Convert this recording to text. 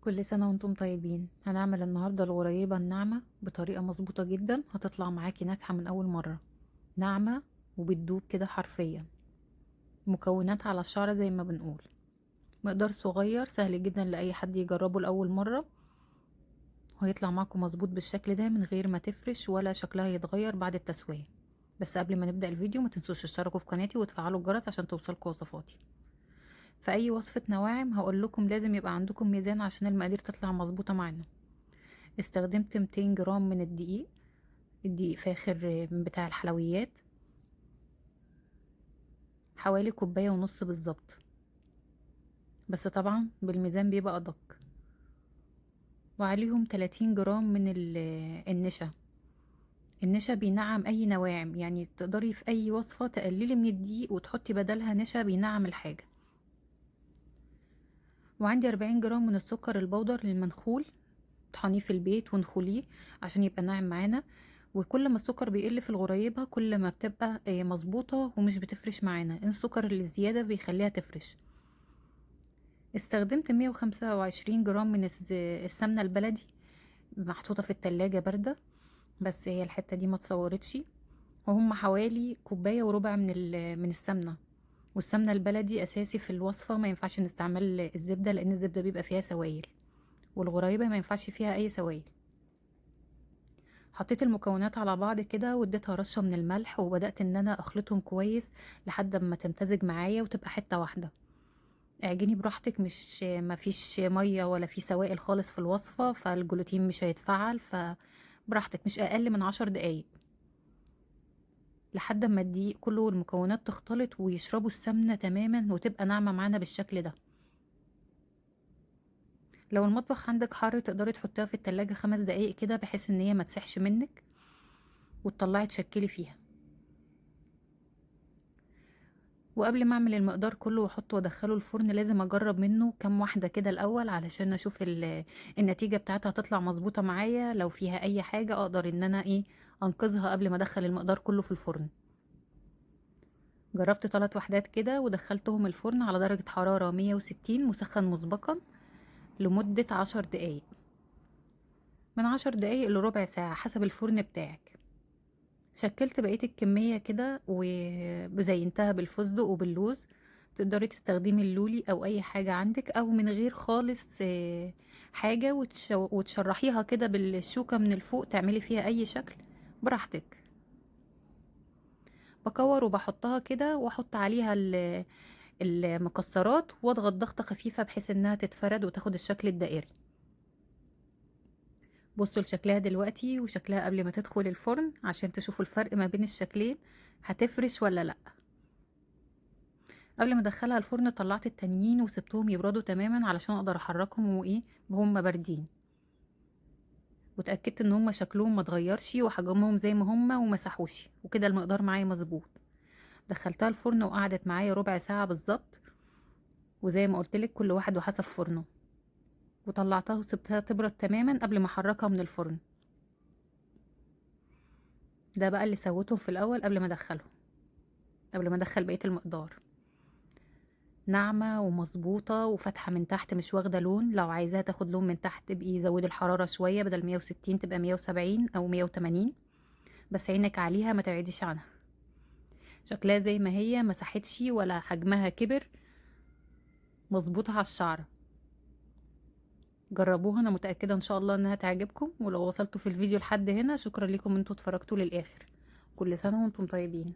كل سنة وانتم طيبين. هنعمل النهاردة الغريبة الناعمة بطريقة مظبوطة جدا، هتطلع معاكي ناجحة من أول مرة، ناعمة وبتدوب كده حرفيا. مكونات على الشعر زي ما بنقول، مقدار صغير سهل جدا لأي حد يجربه لأول مرة، وهيطلع معاكم مظبوط بالشكل ده من غير ما تفرش ولا شكلها يتغير بعد التسوية. بس قبل ما نبدأ الفيديو ما تنسوش تشتركوا في قناتي وتفعلوا الجرس عشان توصلكوا وصفاتي. في اي وصفة نواعم هقول لكم لازم يبقى عندكم ميزان عشان المقادير تطلع مظبوطة معانا. استخدمت 200 جرام من الدقيق، الدقيق فاخر بتاع الحلويات، حوالي كوباية ونص بالظبط، بس طبعا بالميزان بيبقى ادق. وعليهم 30 جرام من النشا. النشا بينعم اي نواعم، يعني تقدري في اي وصفة تقللي من الدقيق وتحطي بدلها نشا، بينعم الحاجة. وعندي 40 جرام من السكر البودر للمنخول، طحنيه في البيت ونخليه عشان يبقى ناعم معانا. وكل ما السكر بيقل في الغريبة كل ما بتبقى مظبوطة ومش بتفرش معانا، السكر اللي زيادة بيخليها تفرش. استخدمت 125 جرام من السمنة البلدي محطوطة في التلاجة باردة، بس هي الحتة دي ما اتصورتش. وهم حوالي كوباية وربع من السمنة. والسمنة البلدي أساسي في الوصفة، ما ينفعش نستعمل الزبدة لأن الزبدة بيبقى فيها سوائل، والغريبة ما ينفعش فيها أي سوائل. حطيت المكونات على بعض كده واديتها رشة من الملح، وبدأت ان انا اخلطهم كويس لحد ما تمتزج معايا وتبقى حتة واحدة. اعجني براحتك، مش ما فيش مية ولا في سوائل خالص في الوصفة، فالجلوتين مش هيتفعل، فبراحتك مش اقل من 10 دقايق لحد ما الدقيق كله والمكونات تختلط ويشربوا السمنة تماما وتبقى ناعمة معانا بالشكل ده. لو المطبخ عندك حر تقدري تحطيها في التلاجة 5 دقايق كده بحيث ان هي ما تسحش منك وتطلعي تشكلي فيها. وقبل ما اعمل المقدار كله واحطه وادخله الفرن لازم اجرب منه كام واحدة كده الاول علشان اشوف النتيجة بتاعتها هتطلع مظبوطة معايا. لو فيها اي حاجة اقدر ان انا انقذها قبل ما ادخل المقدار كله في الفرن. جربت 3 وحدات كده ودخلتهم الفرن على درجه حرارة 160 مسخن مسبقا لمدة 10 دقايق، من 10 دقايق لربع ساعة حسب الفرن بتاعك. شكلت بقية الكمية كده وزينتها بالفستق وباللوز. تقدري تستخدمي اللولي او اي حاجة عندك، او من غير خالص حاجة، وتشرحيها كده بالشوكة من الفوق، تعملي فيها اي شكل براحتك. بكور وبحطها كده واحط عليها المكسرات واضغط ضغطة خفيفة بحيث انها تتفرد وتاخد الشكل الدائري. بصوا لشكلها دلوقتي وشكلها قبل ما تدخل الفرن عشان تشوفوا الفرق ما بين الشكلين، هتفرش ولا لا. قبل ما ادخلها الفرن طلعت التانيين وسبتهم يبردوا تماما علشان اقدر احركهم وهم باردين، وتاكدت ان هم شكلهم ما اتغيرش وحجمهم زي ما هم ومسحوش وكده، المقدار معايا مظبوط. دخلتها الفرن وقعدت معايا ربع ساعة بالظبط، وزي ما قلت لك كل واحد وحسب فرنه. وطلعتها وسبتها تبرد تماما قبل ما احركها من الفرن. ده بقى اللي سويتهم في الاول قبل ما ادخلهم، قبل ما ادخل بقية المقدار. ناعمة ومظبوطه وفاتحه من تحت، مش واخده لون. لو عايزاها تاخد لون من تحت ابقي زودي الحرارة شوية، بدل 160 تبقى 170 او 180، بس عينك عليها ما تبعديش عنها. شكلها زي ما هي، ما ساحتش ولا حجمها كبر، مظبوطة على الشعر. جربوها، انا متاكدة ان شاء الله انها تعجبكم. ولو وصلتوا في الفيديو لحد هنا شكرا لكم انتوا اتفرجتوا للاخر. كل سنة وانتم طيبين.